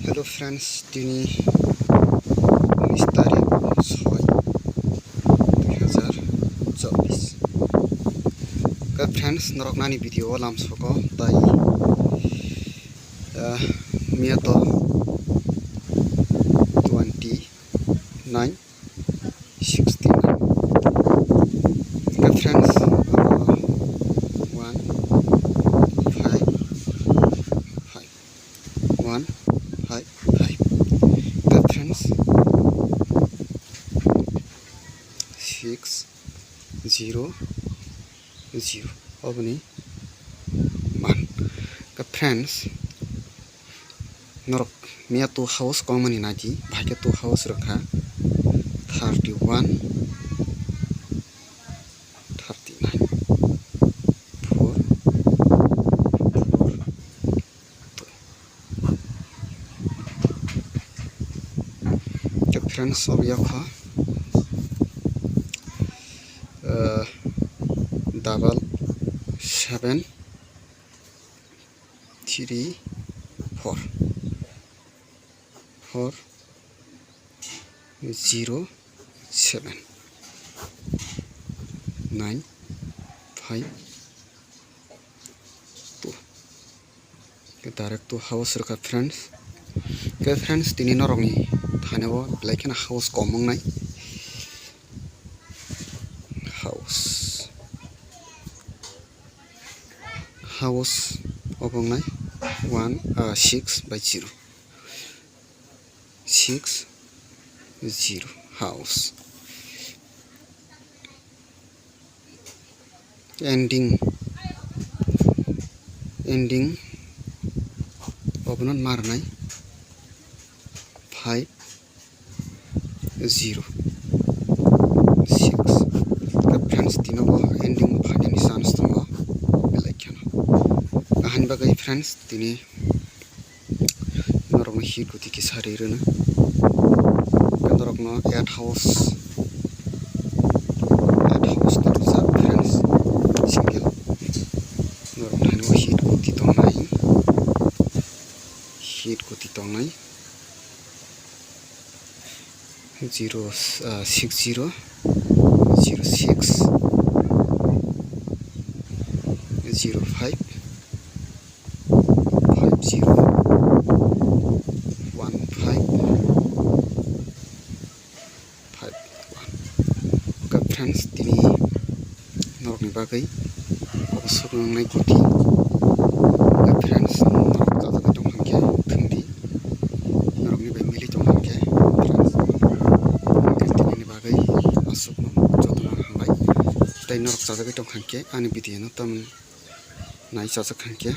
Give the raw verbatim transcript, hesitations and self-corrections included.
Hello friends, tini unis tarik soi dui hazar chobbish. Khe friends, norok nani video o lamsoko tai, ah, miya to twenty nine sixteen. Khe friends, ah, one five five. One five five. Khe friends, six zero zero oboni man. Khe friends, norok miya two house kongmani naidi, bahai khe two house rwkha thirty one, thirty nine, four, four, two. Khe friends, obo yakha, eh, double seven three four, four zero seven nine five two. Khe direct to house rwkha friends. Khe friends, tini norokni thani o belai kheno house kom wngnai. House, house obo wngnai one, ah, six by zero. Six zero house. Ending, ending obono marnai five zero six. Khe friends, tino bo ending phainani chance tongo belai kheno. Ahani bagwi friends, tini norokno hit guti kisa ri rwno. Khe norokno eight house, eight house tong rijak friends, single. Norok thani o hit guti tongnai, hit guti tongnai. Zero, ah, six zero, zero six, zero five, five zero, one five, five one. Khe friends, tini norokni bagwi obo sokno wngnai guti. Khe friends, norok chajagwi tongkha khe thwngdi, norokni bai mili tongkha khe friends. Khe tinini bagwi aswkno jotono hambai. Tei norok chajagwi tongkha khe ani video no tamni nai chajak kha khe